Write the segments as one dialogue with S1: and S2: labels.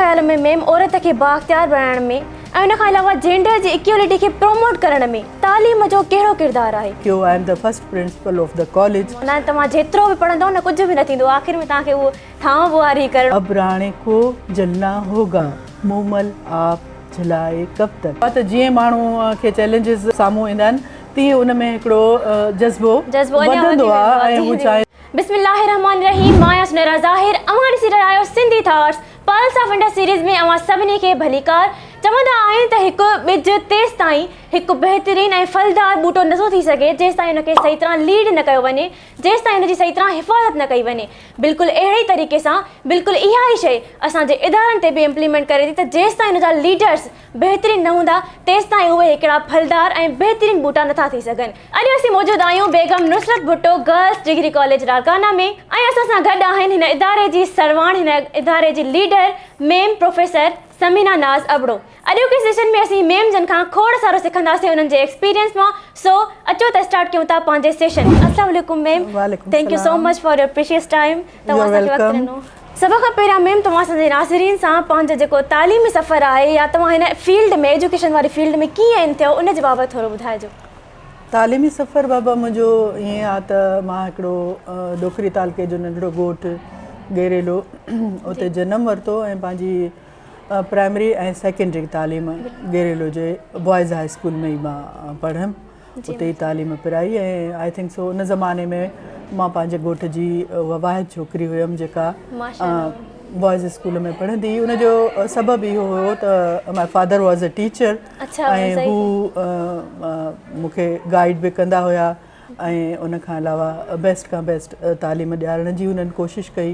S1: خيال ۾ ميم عورت کي بااختيار بڻائڻ ۾ ۽ ان کان علاوه جينڊر جي ايڪيولٽي کي پروموٽ ڪرڻ ۾ تعليم جو ڪهڙو ڪردار آهي؟
S2: ڪيو I am the first principal of the college.
S1: نه توهان جيترو به پڙهندؤ نه ڪجهه به نه ٿيندو آخر ۾ توهان کي اهو ٿانء ٻوهاري ڪرڻو.
S2: اب راڻي ڪو جلنا هوگا مومل آپ جلائي ڪب تڪ. ته جيئن ماڻهو کي چئلينجز سامهون ايندا آهن تيئن ان ۾ هڪڙو جذبو وڌندو آهي ۽ هو چاهي.
S1: بسم الله الرحمٰن الرحيم مان آهيان سنيرا ظاهر اوهان ڏسي رهيا آهيو Sindhi thoughts pulse of India series ۾ اوهان سڀني کي ڀليڪار چوندا آهن ته هڪ ٻج تيستائين هڪ بهترين ۽ ڦلدار ٻوٽو نٿو ٿي سگهي جيستائين ان کي صحيح طرح ليڊ نه ڪيو وڃي جيستائين ان جي صحيح طرح حفاظت نه ڪئي وڃي بلڪل اهڙي ئي طريقي سان بلڪل اها ئي شيء اسان جي ادارن تي به امپليمينٽ ڪري ٿي ته جيستائين ان جا ليڊرس بهترين نه هوندا تيستائين اهي هڪڙا ڦلدار ۽ بهترين ٻوٽا نٿا ٿي سگهن. اڄ اسين موجود آهيون Begum Nusrat Bhutto girls degree college Larkana ۾ ۽ اسان سان گڏ آهن هن اداري جي سرواڻ هن اداري جي leader ma'am professor Samina Naz Abro. اڄوڪي سيشن ۾ اسين ميم جن کان کوڙ سارو سکنداسين انهن جي ايڪسپيرينس مان سو اچو ته اسٽارٽ ڪيون ٿا پنهنجي سيشن. السلام عليڪم ميم thank you so much for your precious time توهان اسان کي وقت ڏنو. سڀ کان پهريان ميم توهان اسان جي ناظرين سان پنهنجو جيڪو تعليمي سفر آهي يا توهان هن فيلڊ ۾ ايجوڪيشن واري فيلڊ ۾ ڪيئن ان ٿيو ان جي بابت ٿورو ٻڌائجو.
S2: تعليمي سفر بابا منهنجو ائين آ ته مان هڪڙو ڏوڪري تعلقي جو ننڍڙو ڳوٺ ڳيريلو اتي جنم ورتو ۽ پنهنجي پرائمري ۽ سيڪنڊري تعليم ڳيريلو جي بوائز هاء اسڪول ۾ ئي مان پڙهيم اتي ئي تعليم پرائي ۽ I think so ان زماني ۾ مان پنهنجي ڳوٺ جي اها واحد ڇوڪري هيم جيڪا بوائز اسڪول ۾ پڙهندي هئي ان جو سبب اهو هيو ته my father was a teacher ۽ هو مون کي گائيڊ به ڪندا هيا ۽ ان کان علاوه بيسٽ کان بيسٽ تعليم ڏيارڻ جي هنن ڪوشش ڪئي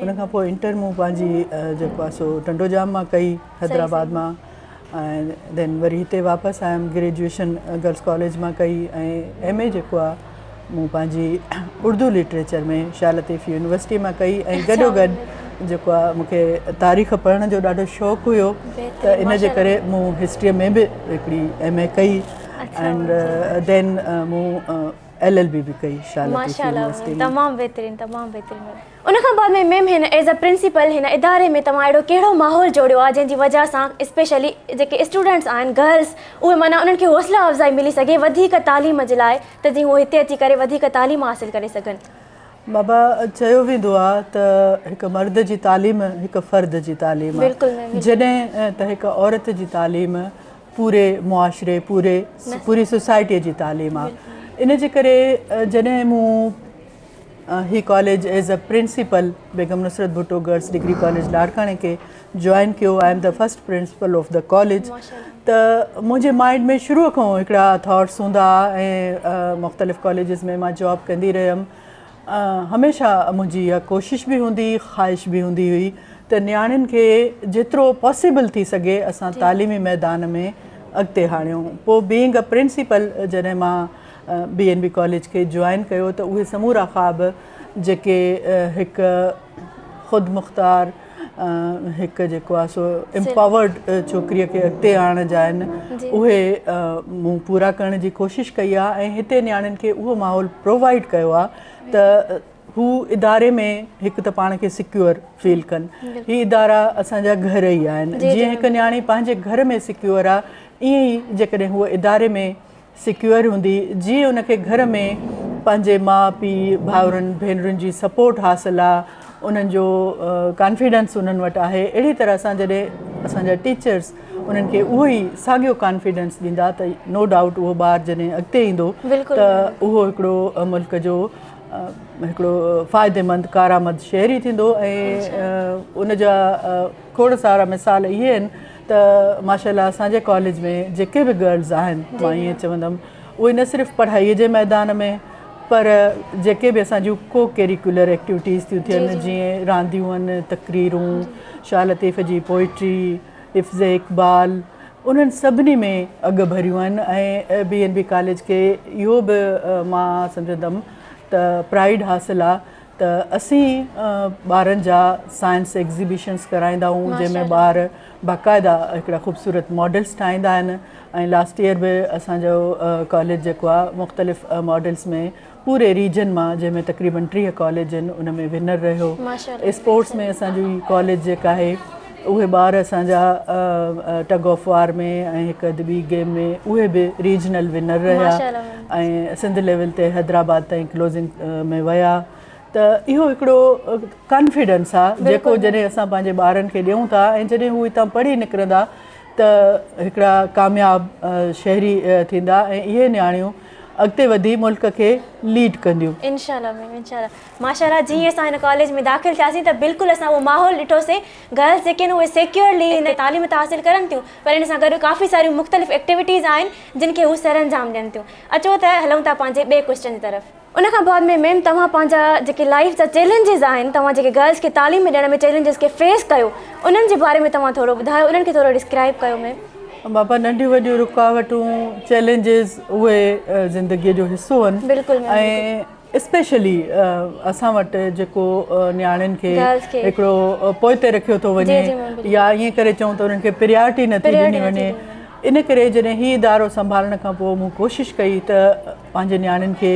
S2: ان کان پوء انٽر مون پنهنجي جيڪو آهي سو ٽنڊوڄام مان ڪئي حيدرآباد مان ۽ دين وري هتي واپس آيم گريجوئيشن گرلس ڪاليج مان ڪئي ۽ ايم اي جيڪو آ مون پنهنجي اردو لٽريچر ۾ شاهه لطيف يونيورسٽي مان ڪئي ۽ گڏو گڏ جيڪو آ مونکي تاريخ پڙهڻ جو ڏاڍو شوق هيو ته ان جي ڪري مون هسٽري ۾ به هڪڙي ايم اي ڪئي اينڊ then مون ايل ايل بي به ڪئي شاهه لطيف يونيورسٽي مان.
S1: تمام بهترين تمام بهترين ان کان بعد ۾ ميم هن ايز ا پرنسپل هن اداري ۾ توهان اهڙو ڪهڙو ماحول جوڙيو آهي جنهن جي وجه سان اسپيشلي جيڪي اسٽوڊنٽس آهن گرلس اهي معنيٰ انهن کي حوصله افزائي ملي سگهي وڌيڪ تعليم جي لاء ته جيئن هو هتي اچي ڪري وڌيڪ تعليم حاصل ڪري سگهن.
S2: بابا چيو ويندو آ ته هڪ مرد جي تعليم هڪ فرد جي تعليم آ جڏهن ته هڪ عورت جي تعليم پوري معاشري پوري پوري سوسائٽي جي تعليم آ ان جي ڪري جڏهن مون هي college as a principal Begum Nusrat Bhutto girls degree college لاڙڪاڻي کي جوائن ڪيو I am the first principal of the college ته منهنجي مائنڊ ۾ شروع کان هڪڙا ٿاٽس هوندا ۽ مختلف ڪاليجز ۾ مان جاب ڪندي رهيم هميشه منهنجي اها ڪوشش به هوندي هئي خواهش به هوندي هئي ته نياڻين کي جيترو پاسيبل ٿي سگهي اسان تعليمي ميدان ۾ اڳتي آڻيون پوء بينگ ا پرنسپل جڏهن مان بي اين بي ڪاليج کي جوائن ڪيو ته اهي سمورا خواب جيڪي هڪ خود مختار هڪ جيڪو آهي سو امپاورڊ ڇوڪريء کي اڳتي آڻڻ جا آهن اهي مون پورا ڪرڻ جي ڪوشش ڪئي آهي ۽ هتي نياڻين کي اهو ماحول پرووائيڊ ڪيو آهي ته هو اداري ۾ هڪ ته پاڻ کي سڪيور فيل ڪن هي ادارا اسان جا گهر ئي آهن جيئن هڪ نياڻي پنهنجي گهر ۾ سڪيور آهي ائين ئي جيڪڏهن هوء اداري ۾ سيڪيور هوندي جيئن ان کي گهر ۾ پنهنجي ماء پيء ڀائرن ڀينرن جي سپورٽ حاصل آ انهن جو ڪانفيڊنس انهن وٽ آهي اهڙي طرح سان جڏهن اسان جا ٽيچرس انهن کي اهو ئي ساڳيو ڪانفيڊنس ڏيندا ته نو ڊائوٽ اهو ٻار جڏهن اڳتي ايندو ته اهو هڪڙو ملڪ جو هڪڙو فائديمند ڪارآمد شهري ٿيندو ۽ ان جا کوڙ سارا مثال اهي آهن ته ماشاء الله اسان جي ڪاليج ۾ جيڪي به گرلز آهن مان ائين چوندم اهي نه صرف پڙهائي جي ميدان ۾ پر جيڪي به اسان جون ڪو ڪريڪولر ايڪٽيوٽيز ٿيون ٿين جيئن رانديون آهن تقريرون شاهه لطيف جي پوئٽري حفظ اقبال انهن سڀني ۾ اڳ ڀريون آهن ۽ بي اين بي ڪاليج کي اهو به مان سمجهندم ته پرائيڊ حاصل آهي ته اسين ٻارن جا سائنس ايگزيبيشنس ڪرائيندا آهيون جنهن ۾ ٻار باقاعده هڪڙا خوبصورت ماڊلس ٺاهيندا آهن ۽ لاسٽ ايئر به اسان جو ڪاليج جيڪو آهي مختلف ماڊلس ۾ پوري ريجن مان جنهن ۾ تقريبن 30 ڪاليج آهن ان ۾ ونر رهيو. اسپورٽس ۾ اسان جي ڪاليج جيڪا آهي اهي ٻار اسان جا ٽگ آف وار ۾ ۽ هڪ اڌ ٻي گيم ۾ اهي به ريجنل ونر رهيا ۽ سنڌ ليول تي حيدرآباد تائين ڪلوزنگ ۾ ويا ته اهو هڪڙو ڪانفيڊنس آ جيڪو جڏهن اسان پنهنجي ٻارن کي ڏيون ٿا ۽ جڏهن هو هتان پڙهي نڪرندا ته هڪڙا ڪامياب شهري ٿيندا ۽ اهي نياڻيون اڳتي وڌي ملڪ کي ليڊ ڪنديون.
S1: انشاء الله ميم انشاء الله. ماشاء الله جيئن اسان هن ڪاليج ۾ داخل ٿياسين ته بلڪل اسان اهو ماحول ڏٺوسين گرلز جيڪي آهن اهي سيڪيورلي هن تعليم ته حاصل ڪرن ٿيون پر ان سان گڏ ڪافي ساريون مختلف ايڪٽيوٽيز آهن جن کي هو سرانجام ڏين ٿيون اچو ته هلون ٿا پنهنجي ٻئي ڪوئسچن جي طرف. ان کان بعد ۾ ميم توهان پنهنجا جيڪي لائيف جا چئلينجز آهن توهان جيڪي گرلز کي تعليم ڏيڻ ۾ چئلينجز کي فيس ڪيو انهن جي باري ۾ توهان ٿورو ٻڌايو انهن کي ٿورو ڊسڪرائيب ڪيو ميم.
S2: بابا ننڍيون وڏيون رڪاوٽون چئلينجز اهي زندگي جو حصو آهن
S1: بلڪل ميم
S2: ۽ اسپيشلي اسان وٽ جيڪو نياڻين کي هڪڙو پوئتي رکيو ٿو وڃي يا ائين ڪري چئون ته انهن کي پريارٽي نٿي ڏني وڃي ان ڪري جڏهن هي ادارو سنڀالڻ کان پوء مون ڪوشش ڪئي ته پنهنجي نياڻين کي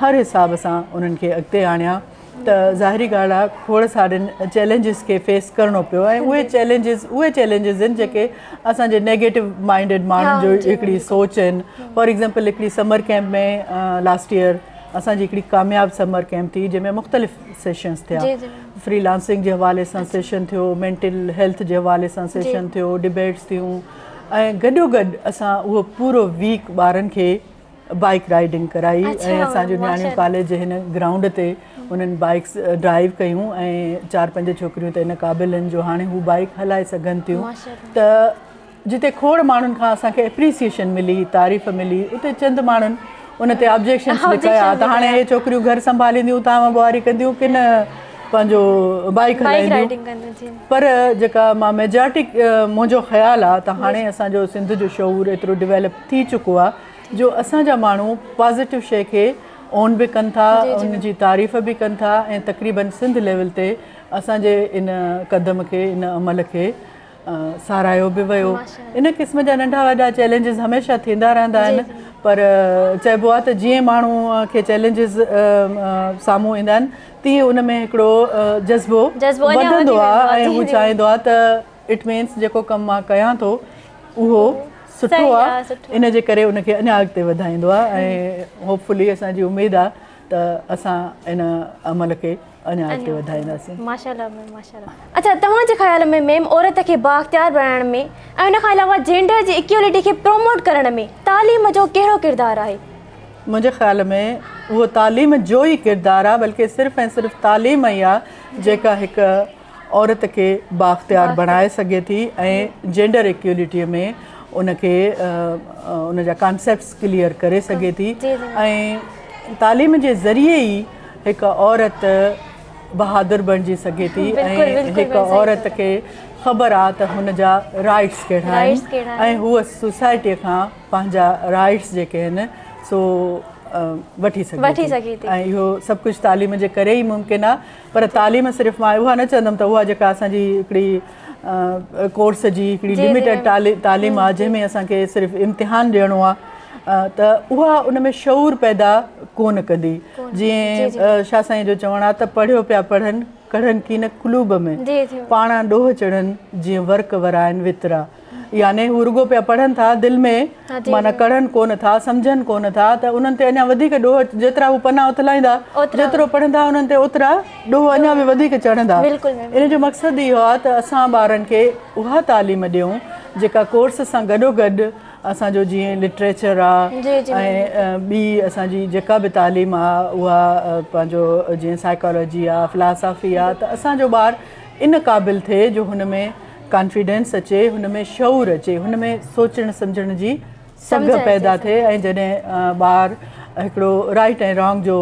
S2: هر حساب سان انهن کي اڳتي آڻيان ته ظاهري ڳالهه آهي کوڙ سارن چئلينجز کي فيس ڪرڻو پيو ۽ اهي چئلينجز اهي چئلينجز آهن جيڪي اسان جي نيگيٽو مائنڊيڊ ماڻهن جو هڪڙي سوچ آهن فار ايگزامپل هڪڙي سمر ڪيمپ ۾ لاسٽ ايئر اسان جي هڪڙي ڪامياب سمر ڪيمپ ٿي جنهن ۾ مختلف سيشنز ٿيا فري لانسنگ جي حوالي سان سيشن ٿيو مينٽل هيلٿ جي حوالي سان سيشن ٿيو ڊبيٽس ٿيون ۽ گڏو گڏ اسان اهو پورو ويڪ ٻارن کي بائيڪ رائيڊنگ ڪرائي ۽ اسان جون نياڻيون ڪاليج جي هن گرائونڊ تي انهن بائيڪس ڊرائيو ڪيون ۽ چار پنج ڇوڪريون ته ان قابل آهن جو هاڻي هو بائيڪ هلائي سگهن ٿيون ته جتي کوڙ ماڻهن کان اسان کي اپريسيئيشن ملي، تعريف ملي، اتي چند ماڻهن ان تي آبجيڪشنس به ڪيا ته هاڻي اهي ڇوڪريون گهر سنڀالينديون، طعام ٻهاري ڪنديون ڪي نه پنهنجو بائيڪ هلائينديون. پر جيڪا مان ميجارٽي منهنجو خيال آ ته هاڻي اسان جو سنڌ جو شعور ايترو ڊيولپ ٿي چڪو آ جو اسان جا ماڻهو پازيٽو شيء کي اون به ڪن ٿا، ان جي تعريف به ڪن ٿا ۽ تقريبن سنڌ ليول تي اسان جي ان قدم کي ان عمل کي ساراهيو به ويو. ان قسم جا ننڍا وڏا چئلينجز هميشه ٿيندا رهندا آهن پر چئبو آهي ته جيئن ماڻهو کي چئلينجز سامهون ايندا آهن تيئن ان ۾ هڪڙو جذبو وڌندو آهي ۽ هو چاهيندو آهي ته it means جيڪو ڪم مان ڪيان ٿو اهو سٺو آهي ان جي ڪري ان کي اڃا اڳتي وڌائيندو آهي ۽ هوپ فلي اسان جي اميد آهي ته اسان ان عمل کي اڃا اڳتي وڌائينداسين.
S1: ماشاءالله ميم ماشاءالله. اڇا توهان جي خيال ۾ ميم عورت کي بااختيار بڻائڻ ۾ ۽ ان کان علاوه جينڊر جي ايڪيولٽي کي پروموٽ ڪرڻ ۾ تعليم جو ڪهڙو ڪردار آهي؟
S2: منهنجي خيال ۾ اهو تعليم جو ئي ڪردار آهي بلڪه صرف ۽ صرف تعليم ئي آهي جيڪا هڪ عورت کي بااختيار بڻائي سگهي ٿي ۽ جينڊر ايڪيولٽي ۾ ان کي ان جا ڪانسيپٽس ڪليئر ڪري سگهي ٿي ۽ تعليم جي ذريعي ئي هڪ عورت بهادر بڻجي سگهي ٿي ۽ هڪ عورت کي خبر آ ته هن جا رائٽس ڪهڙا آهن ۽ هوء سوسائٽي کان پنهنجا رائٽس جيڪي آهن سو وٺي سگهي ٿي ۽ اهو سڀ ڪجهه تعليم جي ڪري ئي ممڪن آ پر تعليم صرف مان اها نه چوندم ته اها جيڪا اسان جي هڪڙي ڪورس جي هڪڙي لميٽيڊ تعليم آهي جنهن ۾ اسان کي صرف امتحان ڏيڻو آهي ته اها ان ۾ شعور پيدا ڪونه ڪندي جيئن شاهه سائين جو چوڻ آهي ته پڙهيو پيا پڙهن ڪڙهن ڪين قلوب ۾ پاڻان ڏوهه چڙهن جيئن ورق ورائن وترا يعني هو رڳو پيا پڙهن ٿا دل ۾ معنيٰ ڪڙهن ڪونه ٿا سمجهن ڪونه ٿا ته انهن تي اڃا وڌيڪ ڏوهه جيترا هو پنا اٿلائيندا جيترو پڙهندا انهن تي اوترا ڏوهه اڃا به وڌيڪ چڙهندا ان جو مقصد اهو آهي ته اسان ٻارن کي اها تعليم ڏيون جيڪا ڪورس سان گڏو گڏ اسان جو جيئن لٽريچر آهي ۽ ٻي اسان جي جيڪا به تعليم آهي اها پنهنجو جيئن سائيڪالاجي آهي فلاسافي آهي ته اسان جو ٻار ان قابل ٿئي جو هن ۾ ڪانفيڊنس اچي، هن ۾ شعور اچي، هن ۾ سوچڻ سمجهڻ جي سگهه پيدا ٿئي ۽ جڏهن ٻار هڪڙو رائيٽ ۽ رانگ جو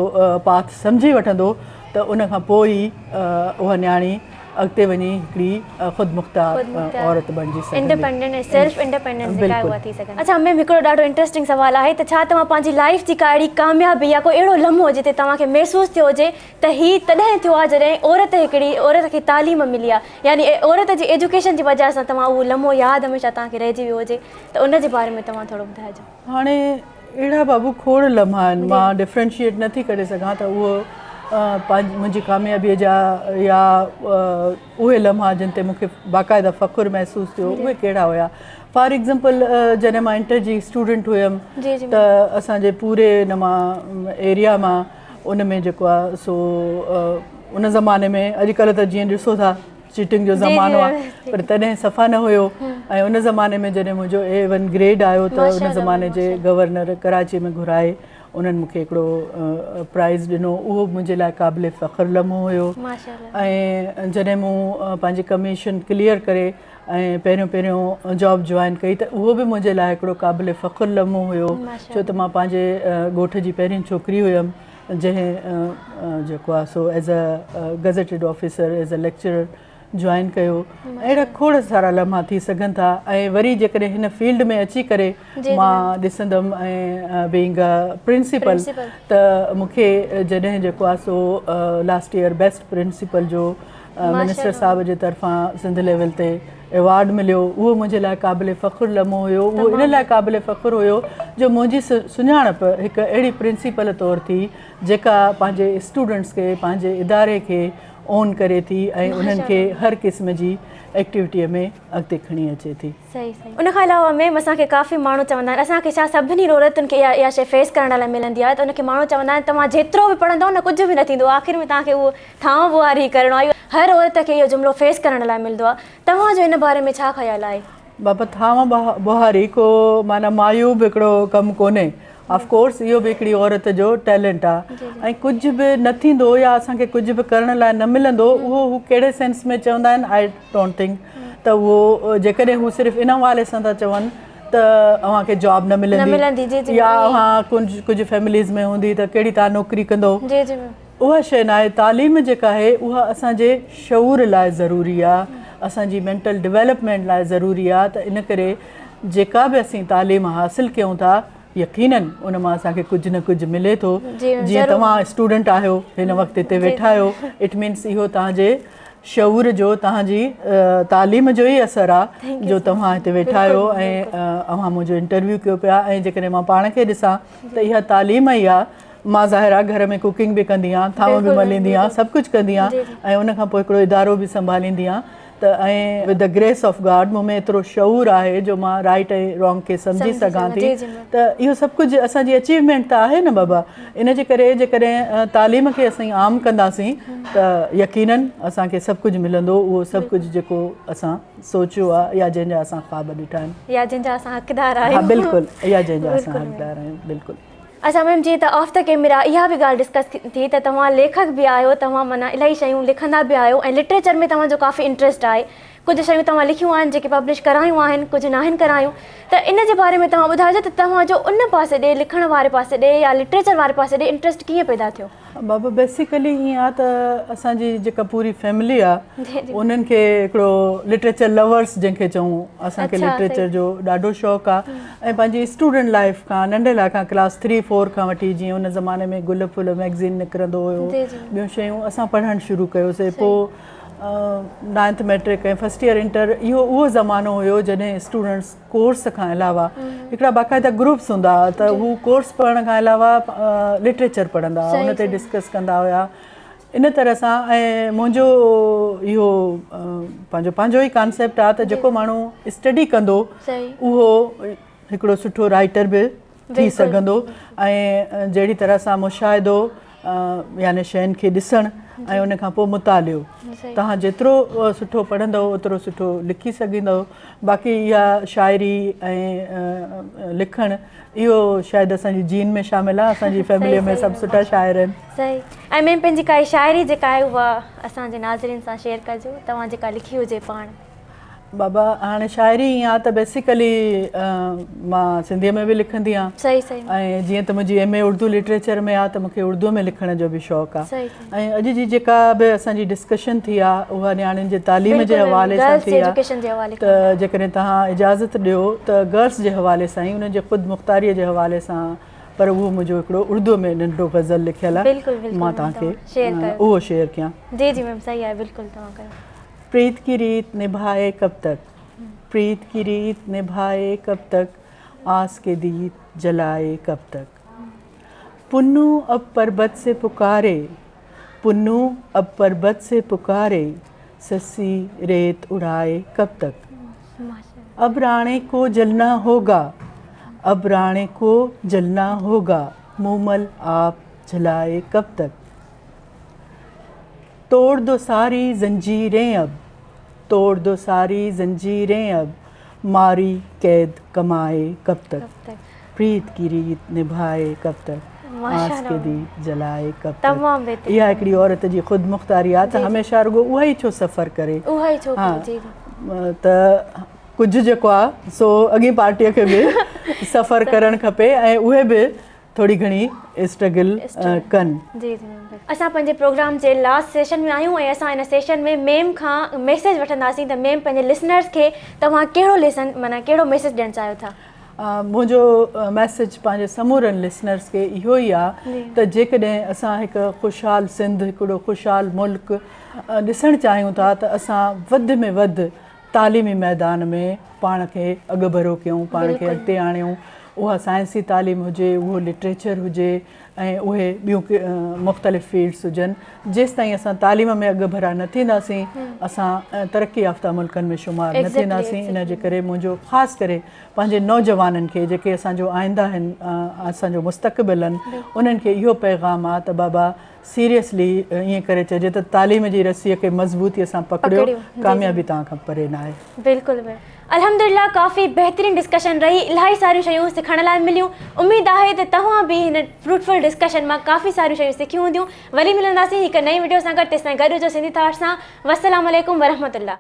S2: پاٿ سمجهي وٺندو ته ان کان پوء ئي اها نياڻي اڳتي وڃي هڪڙي خودمختيار عورت بڻجي سگهندي.
S1: انڊيپينڊنٽ ۽ سيلف انڊيپينڊنٽ جيڪا آهي اها ٿي سگهندي. اڇا ميم هڪڙو ڏاڍو انٽريسٽنگ سوال آهي ته ڇا توهان پنهنجي لائيف جي ڪا اهڙي ڪاميابي يا ڪو اهڙو لمحو جتي توهان کي محسوس ٿيو هجي ته هي تڏهن ٿيو آهي جڏهن عورت هڪڙي عورت کي تعليم ملي آهي يعني عورت جي ايجوڪيشن جي وجه سان توهان اهو لمحو ياد هميشه توهان کي رهجي ويو هجي ته ان جي باري ۾ توهان ٿورو ٻڌائجو.
S2: هاڻي اهڙا بابو کوڙ لمحا آهن مان ڊفرنشيئيٽ نه ٿي ڪري سگهان ته اهو پنهنجي منهنجي ڪاميابيء جا يا اهي لمحا جن تي مون کي باقاعده فخر محسوس ٿيو اهي ڪهڙا هيا. فار ايگزامپل جڏهن مان انٽر جي اسٽوڊنٽ هيم ته اسان جي پوري ان مان ايريا مان ان ۾ جيڪو آهي سو ان زماني ۾ اڄڪلهه ته جيئن ڏسو ٿا چيٽنگ جو زمانو آهي پر تڏهن صفا نه هيو ۽ ان زماني ۾ جڏهن منهنجو اي ون گريڊ آيو ته ان زماني جي گورنر ڪراچي ۾ گهرائي انهن مون کي هڪڙو پرائز ڏنو اهو منهنجي لاء قابل فخر لمحو هيو ۽ جڏهن مون پنهنجي ڪميشن ڪليئر ڪري ۽ پهريون پهريون جاب جوائن ڪئي ته اهو به منهنجي لاء هڪڙو قابل فخر لمحو هيو ڇو ته مان پنهنجي ڳوٺ جي پهرين ڇوڪري هيم جنهن جيڪو آهي سو as a gazetted officer as a lecturer join ڪيو. اهڙا کوڙ سارا لمحا ٿي سگهن ٿا ۽ وري جيڪڏهن هن فيلڊ ۾ اچي ڪري مان ڏسندم ۽ بينگ ا پرنسپل ته مون کي جڏهن جيڪو آهي سو لاسٽ ايئر بيسٽ پرنسپل جو منسٽر صاحب جي طرفان سنڌ ليول تي ايوارڊ مليو اهو منهنجي لاء قابل فخر لمحو هيو اهو ان لاء قابل فخر هيو جو منهنجي سڃاڻپ هڪ اهڙي پرنسپل طور ٿي جيڪا پنهنجي اسٽوڊنٽس کي پنهنجي اداري کي اون ڪري ٿي ۽ انهن کي هر قسم جي ايڪٽيوٽيء ۾ اڳتي کڻي اچي ٿي.
S1: صحيح صحيح ان کان علاوه ميم اسان کي ڪافي ماڻهو چوندا آهن اسان کي ڇا سڀني عورتن کي اها اها شيء فيس ڪرڻ لاء ملندي آهي ته ان کي ماڻهو چوندا آهن توهان جيترو به پڙهندؤ نه ڪجهه به نه ٿيندو آخر ۾ توهان کي اهو ٿانو ٻوهاري ئي ڪرڻو آهي هر عورت کي اهو جملو فيس ڪرڻ لاء ملندو آهي توهان جو ان باري ۾ ڇا خيال آهي؟
S2: بابا ٿانو ٻوهاري ڪو معنيٰ معيوب هڪڙو ڪم ڪونهي آف ڪورس اهو به هڪڙي عورت جو ٽيلنٽ آ ۽ ڪجهه به نه ٿيندو يا اسان کي ڪجهه به ڪرڻ لاء نه ملندو اهو هو ڪهڙي سينس ۾ چوندا آهن I don't think ته اهو جيڪڏهن هو صرف ان حوالي سان ٿا چون ته اوهان کي جاب نه ملندي يا اوهان ڪجهه ڪجهه فيمليز ۾ هوندي ته ڪهڙي توهان نوڪري ڪندو اها شيء ناهي تعليم جيڪا آهي اها اسان جي شعور لاء ضروري آ اسان جي مينٽل ڊولپمينٽ لاء ضروري آ ته ان ڪري جيڪا به اسين تعليم حاصل ڪيون ٿا يقينن ان مان اسان کي ڪجهه نه ڪجهه ملي ٿو جيئن توهان اسٽوڊنٽ آهيو هن وقت هتي ويٺا آهيو it means اهو توهان جي شعور جو توهان جي تعليم جو ئي اثر آ جو توهان هتي ويٺا آهيو ۽ اوهان منهنجو انٽرويو ڪيو پيا ۽ جيڪڏهن مان پاڻ کي ڏسان ته اها تعليم ئي آ مان ظاهر آ گهر ۾ ڪوڪنگ به ڪندي آهيان ٿانو به مليندي آهيان سڀ ڪجهه ڪندي آهيان ۽ ان کان پوء هڪڙو ادارو به سنڀاليندي آهيان ته ۽ with the grace of God مون ۾ ايترو شعور آهي جو مان رائيٽ ۽ رانگ کي سمجهي سگهان ٿي ته اهو سڀ ڪجهه اسان جي اچيومينٽ ته آهي نه بابا ان جي ڪري جيڪڏهن تعليم کي اسين عام ڪنداسين ته يقينن اسان کي سڀ ڪجهه ملندو اهو سڀ ڪجهه جيڪو اسان سوچيو آهي يا جنهن جا اسان خواب ڏٺا آهن
S1: يا جنهن جا اسان حقدار آهيون
S2: ها بلڪل يا جنهن جا اسان حقدار آهيون بلڪل.
S1: اڇا ميم جيئن ته آف the camera اها به ڳالهه ڊسڪس ٿي ته توهان ليکڪ به آهيو توهان معنيٰ الاهي شيون لکندا به آهيو ۽ لٽريچر ۾ توهان جو ڪافي انٽريسٽ آهي ڪجهه شيون توهان لکيون آهن جيڪي پبلش ڪرايون آهن ڪجهه ناهن ڪرايون ته ان جي باري ۾ توهان ٻڌائجو ته توهان جو ان پاسي ڏي لکڻ واري پاسي ڏي يا لٽريچر واري پاسي ڏي انٽريسٽ ڪيئن پيدا ٿيو؟
S2: بابا بيسيڪلي ائين آ ته اسان جي جيڪا پوري فيملي آ انهن کي هڪڙو لٽريچر لورس جنهن کي چئون اسان کي لٽريچر جو ڏاڍو شوق آ ۽ پنهنجي اسٽوڊنٽ لائف کان ننڍي لاء کان ڪلاس ٿري فور کان وٺي جيئن ان زماني ۾ گل ڦل ميگزين نڪرندو هيو ٻيون شيون اسان پڙهڻ شروع ڪيوسي پو ninth matric ۽ first year inter اهو اهو زمانو هيو جڏهن اسٽوڊنٽس ڪورس کان علاوه هڪڙا باقاعده گروپس هوندا هئا ته هو ڪورس پڙهڻ کان علاوه لٽريچر پڙهندا هئا ان تي ڊسڪس ڪندا هيا ان طرح سان ۽ منهنجو اهو پنهنجو پنهنجو ئي ڪانسيپٽ آهي ته جيڪو ماڻهو اسٽڊي ڪندو اهو هڪڙو سٺو رائٽر به ٿي سگهندو ۽ جهڙي طرح سان مشاهدو يعني شين کي ڏسڻ ۽ ان کان پوء مطالعو توهان جيترو سٺو پڙهندؤ اوترو سٺو لکي سگهندؤ باقي اها شاعري ۽ لکڻ اهو شايد اسان جي جين ۾ شامل آهي اسان جي فيملي ۾ سڀ سٺا شاعر آهن.
S1: صحيح ۽ ميم پنهنجي ڪائي شاعري جيڪا آهي اها اسان جي ناظرين سان شيئر ڪجو توهان جيڪا لکي هجي پاڻ.
S2: بابا هاڻي شاعري ائين آ ته بيسيڪلي مان سنڌيء ۾ به لکندي آهيان
S1: صحيح صحيح
S2: ۽ جيئن ته منهنجي ايم اي اردو لٽريچر ۾ آ ته مونکي اردو ۾ لکڻ جو به شوق آ ۽ اڄ جي جيڪا به اسان جي ڊسڪشن ٿي آ اها نياڻين جي تعليم جي حوالي سان ٿي آ ته جيڪڏهن توهان اجازت ڏيو ته گرلس جي حوالي سان ئي انهن جي خود مختاري جي حوالي سان پر اهو منهنجو هڪڙو اردو ۾ ننڍڙو غزل لکيل آ مان توهان کي اهو شيئر ڪيان.
S1: جي جي ميم صحيح آهي بلڪل توهان ڪيو.
S2: پريت ڪي ريت نڀائي ڪب تڪ پريت ڪي ريت نڀائي ڪب تڪ آس ڪي ديپ جلائي ڪب تڪ پنو اب پربت سي پڪاري پنو اب پربت سي پڪاري، سسي ريت اڙائي ڪب تڪ. اب راڻي ڪو جلنا هوگا، اب راڻي ڪو جلنا هوگا، مومل آپ جلائي ڪب تڪ. توڙ دو ساري زنجيرين اب، توڙ دو ساري زنجيرين اب، ماري قيد ڪمائي ڪب تڪ. پريت ڪي ريت نڀائي ڪب تڪ، آس ڪي ديپ جلائي ڪب تڪ. اها هڪڙي عورت جي خودمختاري آهي ته هميشه رڳو اها ئي ڇو سفر ڪري. ته ڪجهه جيڪو آهي سو اڳين پارٽيء کي به سفر ڪرڻ کپي ۽ اهي به ٿوري گهڻي اسٽرگل ڪن.
S1: جي جي اسان پنهنجي پروگرام جي لاسٽ سيشن ۾ آهيون ۽ اسان ان سيشن ۾ ميم کان ميسيج وٺنداسين ته ميم پنهنجي لسنرز کي توهان ڪهڙو ليسن معنيٰ ڪهڙو ميسيج ڏيڻ چاهيو ٿا.
S2: منهنجو ميسيج پنهنجي سمورن لسنرز کي اهو ئي آهي ته جيڪڏهن اسان هڪ خوشحال سنڌ هڪڙو خوشحال ملڪ ڏسڻ چاهيون ٿا ته اسان وڌ ۾ وڌ تعليمي ميدان ۾ پاڻ کي اڳڀرو ڪيون، پاڻ کي اڳتي آڻيون، اها سائنسي تعليم هجي، اهو لٽريچر هجي ۽ اهي ٻيون مختلف فيلڊس هجن، جيستائين اسان تعليم ۾ اڳڀرا نه ٿينداسين، اسان ترقي يافته ملڪن ۾ شمار نه ٿينداسين، ان جي ڪري منهنجو خاص ڪري پنهنجي نوجوانن کي جيڪي اسان جو آئنده آهن، اسان جو مستقبل آهن، انهن کي اهو پيغام آهي ته بابا سيريسلي ائين ڪري چئجي ته تعليم جي رسيء کي مضبوطيء سان پڪڙيو، ڪاميابي توهان کان پري ناهي.
S1: بلڪل الحمدلله ڪافي بهترين ڊسڪشن رهي الاهي ساريون شيون سکڻ لاء مليون اميد آهي ته توهان به هن فروٽفل ڊسڪشن مان ڪافي ساريون شيون سکيون هونديون وري ملنداسين هڪ نئين وڊيو سان گڏ تيستائين گڏ هجو سنڌي ٿاٽس سان والسلام عليڪم ورحمة الله.